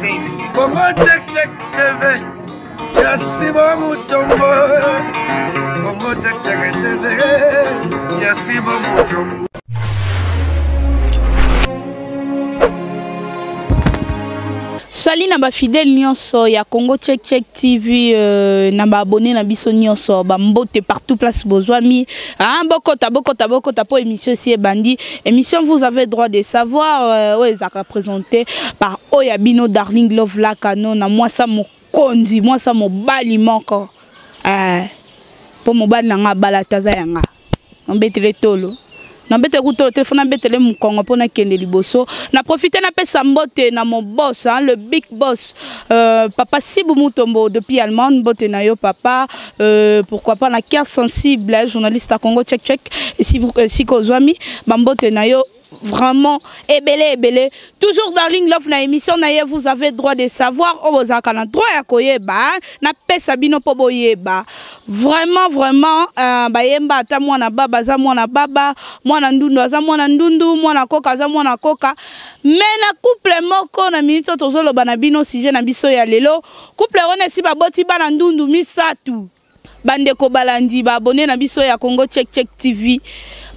Congo Check Check TV ya Sibo Mutombo. Congo Check Check TV ya Sibo Mutombo. Salut na ba fidèle nyonso ya Congo Check Check TV na ba abonné na biso nyonso ba mbote partout place bozwami ah bokota bokota bokota po émission si ebandi émission vous avez droit de savoir oyo ezalaka présenté par oyo ya bino Darling Love Lakano na mwasa mokonzi mwasa mobali moko po mobali na nga abala te aza ya nga nabetele tolo nabetele kutu telefone nabetele mokongo mpo nakende liboso na profite napesa mbote na mon boss hein, le big boss papa Sibu Mutombo depuis Allemagne mbote na yo papa pourquoi pas na cœur sensible hein, journaliste à Congo check check esika ozwami bambote na yo vraiment ebele ebele toujours Darling Love na émission na ye vous avez droit de savoir oyo bozalaka na droit ya koyeba na pesa bino mpo boyeba vraiment vraiment bayemba ata mwana baba aza mwana baba mwana ndundu aza mwana ndundu mwana koka aza mwana koka mais na couple moko na minute oyo tozoloba na bino sujet na biso ya lelo couple wana esi baboti bana ndundu misatu bandeko balandi ba abonné na biso ya Congo Check Check TV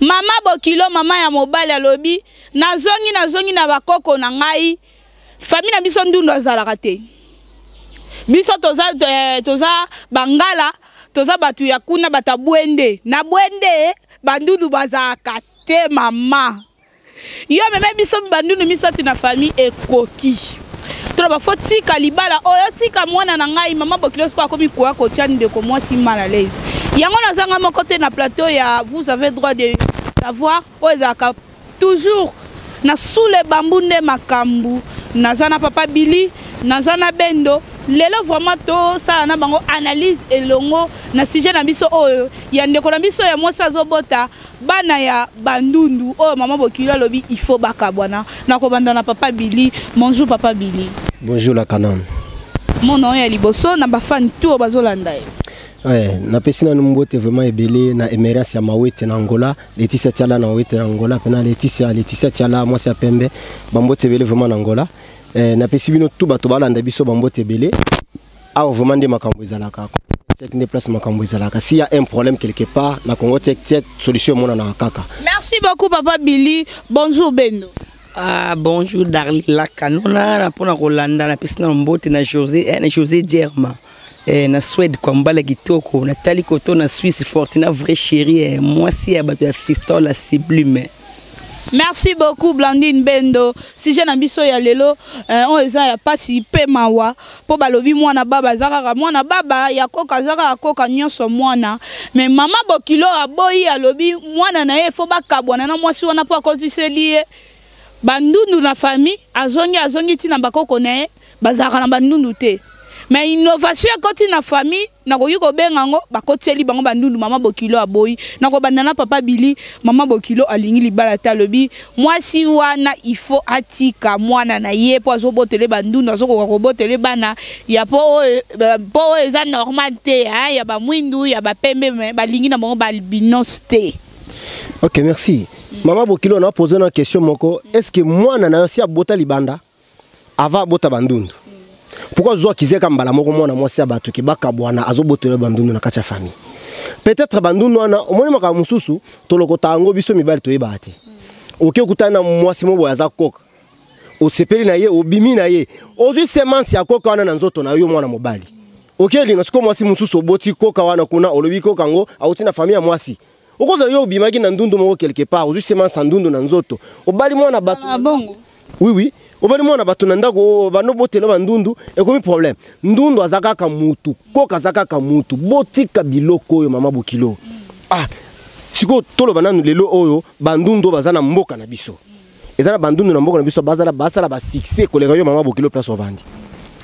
mama bokilo mama ya mobali alobi nazongi nazongi na bakoko na ngai famille na biso ndundu azalaka te biso toza toza bangala toza bato ya kuna bato bwende na bwende bandundu bazalaka te mama yo meme biso bandundu misati na famille ekoki toloba fo tika libala oyo tika mwana na ngai mama bokilo siko akomi koya kotia ndeko mwasi mal à l'aise yango nazanga moko te na plateau ya vous avez droit de savoir oyo ezalaka toujours na sous le bambou nde makambo naza na papa Billy naza na Bendo lelo vraiment tosala na bango analyse elongo na sujet na biso oyo ya ndeko na biso ya mwasi azobota bana ya bandundu oyo mama bokilo alobi il faut bakabwana nakobanda na papa Billy. Bonjour papa Billy. Bonjour la canon. Mon ya liboso na bafan tout oyo bazolanda ye. Ouais, napesi nanu mbote vraiment ebele na Emerance ya Mawete na Angola, Laetitia Tiala na Mawete na Angola, pena Laetitia Tiala mwasi ya pembe, bambote ebele vraiment na Angola. Napesi bino tout bato balanda biso bambote ebele. Awa vraiment nde makambo ezalaka. Tech nde place makambo ezalaka. S'il y a un problème quelque part, na Congo Tech Tech solution emonanaka kaka. Merci beaucoup papa Billy. Bonjour Bendo. Ah, bonjour Darling Lakanona na pona kolanda na pesi na mbote na José na José Dierma. Na Suède kwa mbala kitoko na tali koto na Suisse Fortina vrai chérie mwasi ya bato ya fiston la sublime. Merci beaucoup Blandine Bendo. Sujet na biso ya lelo on eza ya pasi pe mawa po balobi mwana baba aza kaka mwana baba ya koka aza kaka koka nyonso mwana mais mama bokilo aboyi alobi mwana na ye fo bakabwana na mwasi wana po akotiseli ye bandundu na famille azongi azongi ntina bakoko na ye bazalaka na bandundu te mais innovation ekoti na famille nakoki kobenga yango bakotieli bango bandundu mama bokilo aboyi nakobanda na papa Billy mama bokilo alingi libala te alobi mwasi wana il faut atika mwana na ye po azobotele bandundu azokoka kobotele bana ya po oyo eza normal te ya bamwindu ya bapembe mais balingi na bango balbinos te. Ok, merci. Mama bokilo na posé une question moko, est-ce que mwana na yo si abota libanda avant abota bandundu? Pourquoi zo akizeka mbala moko mwana mwasi ya bato ke bakabwana azobotela bandundu na kati ya famille? Peut-être bandundu wana omoni makambo mosusu tolokota yango biso mibali toyebaka te. Oke okutana na mwasi moko boye aza koka, osepeli na ye, obimi na ye, ozwi semence ya koka wana na nzoto na yo mwana mobali. Oke elinga sikoyo mwasi mosusu oboti koka wana kuna, olobi koka yango auti na famille ya mwasi. Okozala yo obimaki na ndundu moko quelque part, ozwi semence ya ndundu na nzoto, obali mwana bato. Ah, bongo. Oui, oui. Obali mwana bato na ndako, bano botelo ba ndundu, ekomi problème. Ndundu aza kaka mutu, koka aza kaka mutu, botika biloko oyo mama bokilo. Ah, sikoyo toloba nanu lelo oyo bandundu baza na mboka na biso. Eza na bandundu na mboka na biso bazala basala ba succès koleka yo mama bokilo place ovandi.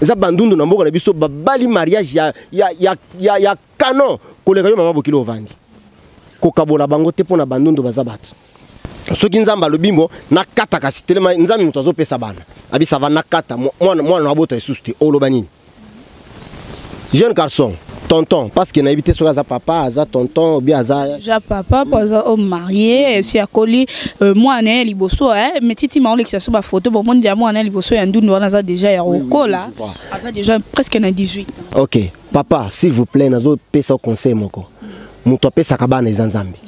Eza bandundu na mboka na biso babali mariage ya canon koleka yo mama bokilo ovandi. Kokabola bango te pona bandundu baza bato. Soki nzambe alobi mbo nakata kasi telema nzambe moto azopesa bana. Abi ça va nakata mwana mwana abota lisusu te oloba nini? Jeune garçon, Tonton, parce que nayebi te soki aza papa, aza tonton ou bien aza Déjà papa, po aza homme marié, esi akoli mwana ye liboso, mais titi maolekisa so bafoto, bomoni ya mwana ye liboso ya ndundu wana aza déjà ya kokola, je vois. Aza déjà presque na 18 ans. Ok, papa, s'il vous plaît, nazopesa conseil moko. Moto apesaka bana eza Nzambe.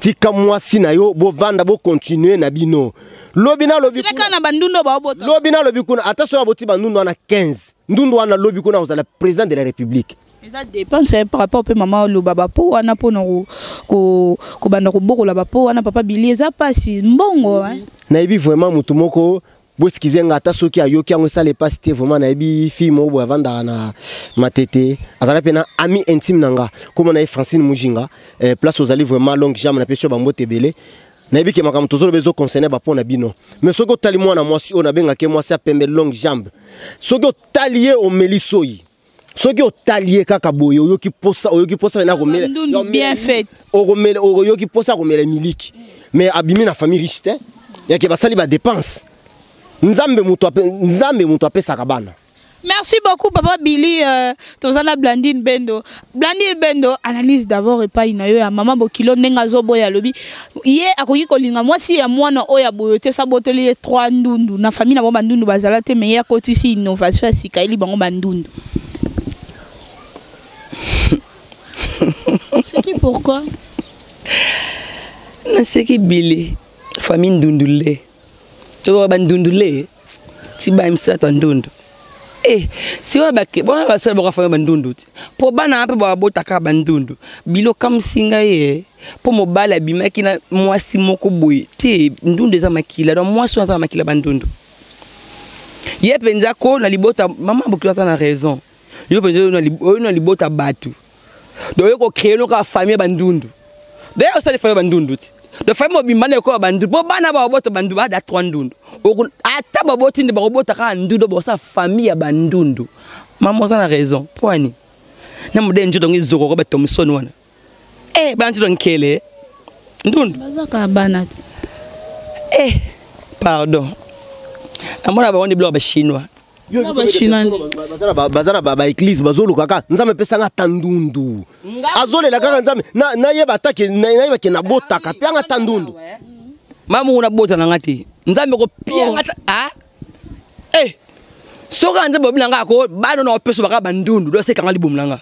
Tika mwasi na yo, bovanda, bocontinue na bino. Lobi na lobi Tika na bandundu baobota. Lobi na lobi kuna, ata soki aboti bandundu wana 15, ndundu wana lobi kuna ozala président de la République. Eza dépense par rapport pe mama oloba bapo wana mpona kobanda kobokola bapo wana, papa Bili, eza mpasi mbongo, hein. Nayebi vraiment motu moko, boexcuser nga, ata soki ayoki yango esala epasi te. Vraiment nayebi fille moko boye avandaka na Matete, azala mpe na ami intime na nga, komona ye Francine Mujinga, place ozali vraiment longue jambe, napesi yo bambote ebele. Nayebi ke makambo tozoloba ezoconcerne bapo na bino, mais soki otali mwana mwasi oyo nabengaki ye mwasi ya pembe longue jambe, soki otali ye omeli soyi, soki otali ye kaka boye oyoki posa, oyoki posa pena komela Ndundu bien faite. Okomela, oyoki posa komela miliki. Mais abimi na famille riche te, yake basali badépense. Nzambe moto apesaka bana. Merci beaucoup, papa Billy. Tozana Blandine Bendo. Blandine Bendo, analyse d'abord epai na yo ya mama bokilo ndenge azoboya, alobi ye akoki kolinga mwasi ya mwana oyo ya boyo te, saboteli ye trois ndundu na famille na bango, bandundu bazala te, mais ye akotisi innovation ya sika, eli bango bandundu. Soki pourquoi? Naseki Bili, famille ndundule, tokoka bandundule ti baya misato ya ndundu. Sikoyo bona basala boka famille bandundu ti mpo bana mpe babotaka bandundu. Bilo kamwisi ngai ye mpo mobali abimaki na mwasi moko boye te. Ndundu eza makila, donc mwasi oyo aza na makila bandundu. Ye mpenza ko na libota, mama bokilo aza na raison. Yo mpenza oyo na libota bato, donc oyo kocréer no kaka famille ya bandundu. D'ailleurs osali famille ya bandundu ti, donc famille mobimba na ekoya bandundu mpo bana babota bandundu bada trois ndundu. Ata baboti nde bakobota kaka ndundu, bakosala famille ya bandundu. Mama oza na raison mpo ani na modele nzoto yango ezokoko batomsoni wana, bana nzoto nkele ndundu. Bazaka bana te. Pardon, namona bango nde biloko bachinois. Na bachinois nde. Baza na baéglise, bazoluka kaka Nzambe epesanga ata ndundu. Azolela kaka Nzambe nayeba atake nayeba ke nabotaka mpe anga ata ndundu. Mamungu nabota na nga te, Nzambe kopianga ata soki Nzambe obi na nga ko bana na opesa baka bandundu, do sekanga libumu na nga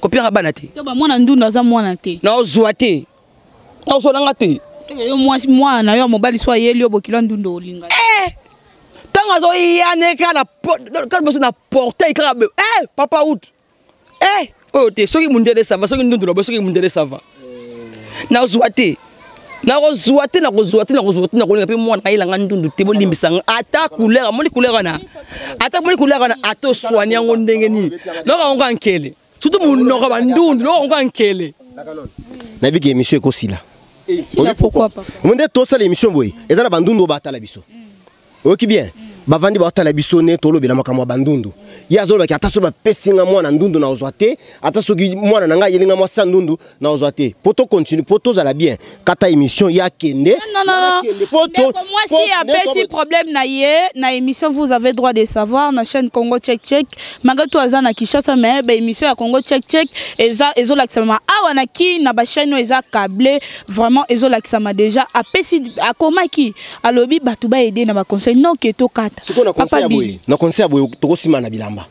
kopianga bana te. To bamwana ndundu aza mwana te. Naozwa te, naozwa na nga te. Seke yo mwasi, mwana na yo ya mobali so ayeli yo bokilo ya ndundu, olinga? Ntango azoyane kaka na kaka boso na portail kaka papa out, oyo te. Soki mundele ça va, soki ndundu na boye, soki mundele ça va. Nazwa te, nakozwa te, nakozwa te, nakozwa te, nakolinga mpe mwana ayelanga ndundu te. Bolimbisa nga, ata couleur amoni, couleur wana, ata moni couleur wana, ata oswani yango ndenge nini, noka yango nkele, surtout monoko bandundu, noka yango nkele. Nayebi ke émission ekosila. Sila pourquoi, papa? Mo nde tosala émission boye, eza na bandundu oyo batala biso. Oyoki bien, bavandi baotala biso ne tolobela makambo ya bandundu. Ye azolobaki ata soki bapesi nga mwana ndundu na ozwa te, ata soki mwana na ngai ayeli nga mwasi ya ndundu na ozwa te. Po tocontinue, po tozala bien, kata émission, ye akende. Non, non, non. Akende, po Ndeko mwasi apesi problème na ye na émission Vous avez droit de savoir na chaîne Congo Check Check. Malgré tout aza na Kinshasa, mais ba émission ya Congo Check Check eza ezolakisama awa na ki na ba chaîne oyo eza câblé, vraiment ezolakisama déjà. Apesi, akomaki, alobi bato baede na baconseil non ke tokata. Sikoyo na conseil ya Papa boye, Billy. na conseil ya boye, tokosima na bilamba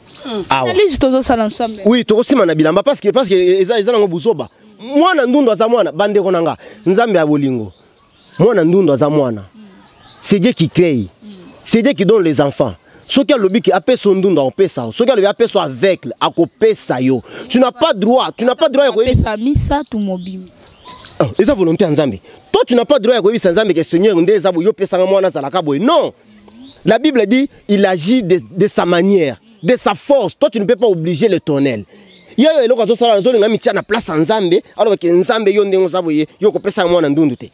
awa. Analyse tozosala ensemble. Oui, tokosima na bilamba parce que eza nango buzoba. Mwana ndundu aza mwana. Bandeko na nga, Nzambe ya bolingo, mwana ndundu aza mwana. C'est Dieu qui crée, c'est Dieu qui donne les enfants. Soki alobi ke apesa yo ndundu, akopesa yo. Soki alobi apesa yo aveugle, akopesa yo. Tu n'as pas droit, tu n'as pas droit ya koyebisa. Apesa misato mobimba. Oh, eza volonté ya Nzambe. Toi, tu n'as pas droit ya koyebisa Nzambe ke Seigneur, nde eza boye, yo opesanga mwana azalaka boye. Non, la Bible dit il agit de sa manière, de sa force. Toi, tu ne peux pas obliger l'Éternel. Ye oyo eloko azosala, azolinga mitia na place ya Nzambe, alobaki Nzambe, yo ndenge oza boye, yo kopesanga mwana ndundu te.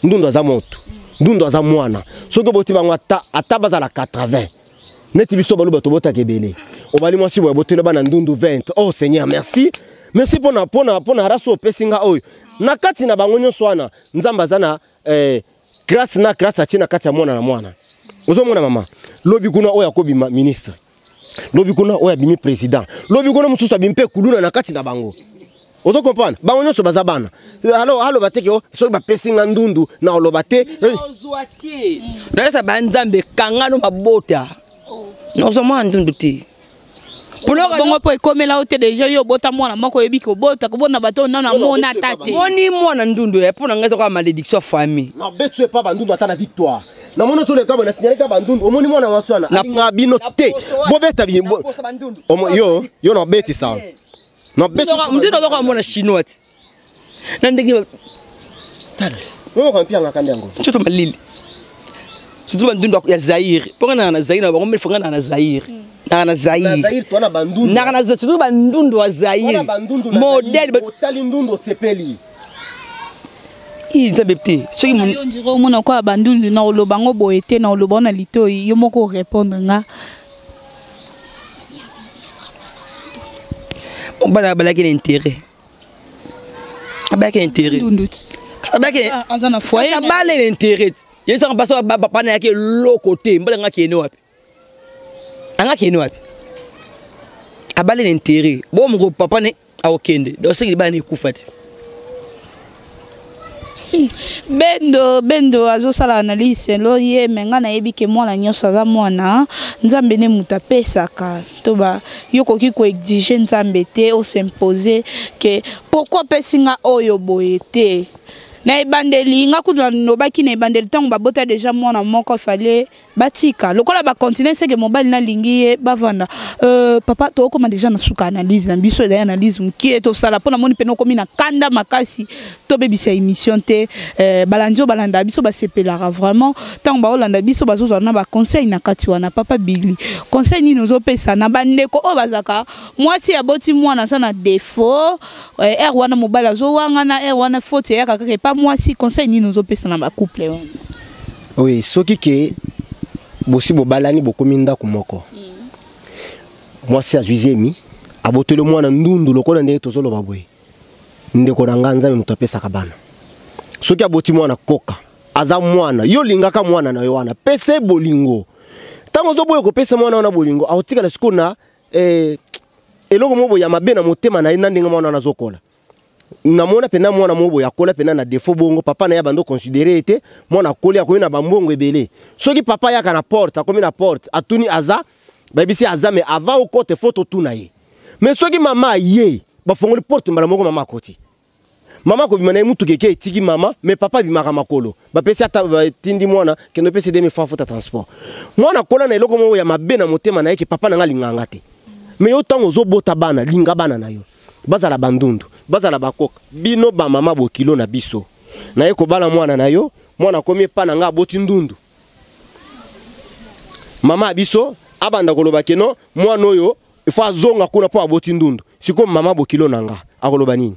Ndundu aza moto, ndundu aza mwana. Soki oboti bango, ata bazala 80, neti biso baluba tobotaka ebele, obali mwasi boye, aboteli bana ndundu 20. Oh Seigneur, merci, merci mpona race oyo opesi nga. Oyo na kati na bango nyonso wana, Nzambe aza na grâce na grâce atie na kati ya mwana na mwana. Ozomona mama, lobi kuna oyo akobima ministre. Lobi kuna oyo abimi président, lobi kuna mosusu abimi mpe kuluna na kati na bango. Ozo comprendre? Bango nyonso baza bana. Alors aloba te ke oh, soki bapesi nga ndundu na oloba te. Ozwa te. Nayesa banzambe kangano mabota. Nozwa mwana ndundu te. Bongo mpo ekomela yo te, deja yo obota mwana moko, oyebi kobota kobona bato oyo nano amona ata te. Moni mwana ndundu ya mpo na ngai eza kaka malédiction ya famille. Nabeti yo epa bandundu ata na victoire. Namoni ozoleka boye, na signaleka bandundu, omoni mwana mwasi wana alinga bino te. Bobeta yo yo nabetisa. Nabeti ndundu azoka mwana chinois ti. Na ndenge tala. Moko mpianga kanda yango. Nzoto malili. Surtout bandundu ya Zaire. Mpo nga na Zaire na bango mpe nga na Zaire. Na Zaire. Na Zaire toi na bandundu. Na na surtout bandundu ya Zaire. Modèle otali ndundu osepeli. Nzambe te. Soki yo ndire omona kwa bandundu na oloba ngo boye te, na oloba na litoi yo moko répondre nga. Bana balaki na intérêt. Abalaki na intérêt. Ndundu. Abalaki aza na foyer. Abale na intérêt. Yesaka baso papa na yake eloko te, mbala nga kende wapi? Anga kende wapi? Abale na intérêt. Bo moko papa ne akokende. Donc soki bana ekufa te. Bendo bendo azosala analyse lo ye, me nga nayebi ke mwana nyonso aza mwana Nzambe nde moto apesaka. To ba yo koki koexige Nzambe te, osimpose ke pourquoi opesi nga oyo boye te. Na ebandeli nga kutu nalobaki na ebandeli ntango babota deja mwana moko, fallait batika lokola bacontinue seke mobali nalingi ye bavanda. Papa, tokokoma deja na suka analyse na biso, ezali analyse mokie tosala mpo namoni mpena okomi na kanda makasi, tobebisa émission te. Balandi oyo balanda biso basepelaka vraiment ntango baolanda biso, bazozwa na baconseil na kati wana. Papa Bili, conseil nini ozopesa na bandeko oyo bazalaka mwasi aboti mwana aza na défaut, ere wana mobali azowangana, ere wana faute eyaka kaka epa mwasi? Conseil nini ozopesa na bacouple wana? Oui, soki ke bosi bobalani, bokomi ndako moko, mwasi azwi zemi, aboteli mwana ndundu, lokola ndenge tozoloba boye, ndeko na nga, Nzambe moto apesaka bana. Soki aboti mwana koka, aza mwana, yo olingaka mwana na yo wana, pesa ye bolingo. Ntango ozoboya kopesa mwana wana bolingo, akotikala sikoyo na eloko moko boye ya mabe na motema na ye na ndenge mwana wana azokola. Namona mpena mwana moko boye akola mpena na défaut bongo, papa na ye abandi oconsidérer ye te. Mwana akoli, akomi na bambongo ebele. Soki papa ayaka na porte, akomi na porte, atuni aza, bayebisi aza, mais avant okota faut totuna ye. Mais soki mama aye, bafongoli porte mbala moko, mama akoti, mama akobima na ye mutuka eke etiki mama, mais papa abimaka makolo, bapesi ata batindi mwana kende opesi 2000 francs futa transport. Mwana akola na eloko moko ya mabe na motema na ye ke papa na nga alingaka te. Mais yo ntango ozobota bana, linga bana na yo, bazala bandundu, bazala bakoka. Bino bamama bokilo na biso, naye kobala mwana na yo, mwana akomi epa na nga, aboti ndundu, mama ya biso abanda koloba keno mwana oyo ifo azonga kuna mpo aboti ndundu. Sikoyo mama bokilo na nga akoloba nini?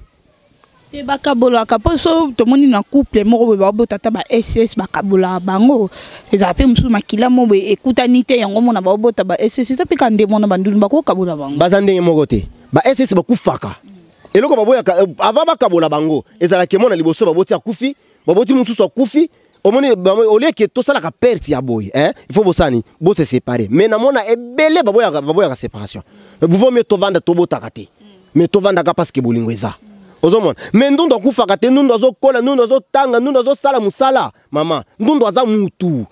Te, bakabolaka mpo so tomoni na couple moko boye baobota ata ba ss, bakabolaka bango. Ezala mpe mosusu makila mo boye ekutani te, yango mona baobota ba ss. Eza mpe ka nde mona bandundu bakokabola bango. Baza ndenge moko te. Ba ss bakufaka, eloko baboyaka avant bakabola bango ezalaki mona liboso baboti akufi, baboti mosusu akufi. Omoni, olie ke tosalaka perte ya boye, hein? Il faut bosani bose séparer. Mais namona ebele baboyaka, baboyaka séparation. Vaut mieux tovanda, tobotaka te, mais tovandaka parce que bolingo eza. Ozomona, mais ndundu akufaka te. Ndundu azokola, ndundu azotanga, ndundu azosala mosala. Mama, ndundu aza mutu.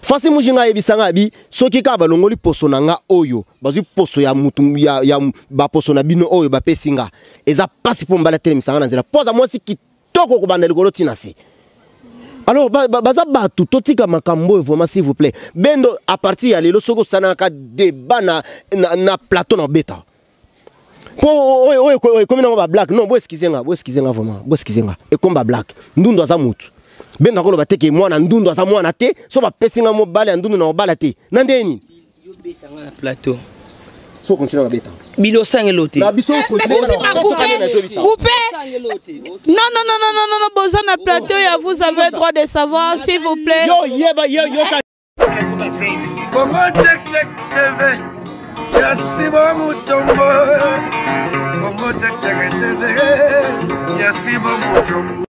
Fasi mujinga ayebisanga abi soki kaka balongoli poso na nga oyo, bazwi poso ya mutu ya baposo na bino oyo bapesi nga, eza pasi mpo mobali atelemisanga na nzela, mpo aza mwasi kitoko kobanda likolo ntina se. Alors baza bato, totika makambo oyo vraiment, s'il vous plaît. Bendo, à partir ya lelo, soki osalaka débat na plateau na obeta mpo oyo ekomi nango bablague. Non, boexcuse nga, boexcuse nga vraiment, boexcuse nga, ekomi bablague. Ndundu aza mutu. Bendo akoloba te ke mwana ndundu aza mwana te. So bapesi nga mobali ya ndundu na kobala te na ndenge nini? Yobetanga na plateau. So continue na beta. Bino osangelo te. Na biso continue. Coupé. Non, non, non, non, non, non, non, besoin na plateau, ya vous avez droit de savoir, s'il vous plaît. Yo yeba yo yoka. Congo Check Check TV ya Simon Mutombo. Congo Check Check TV ya Simon Mutombo.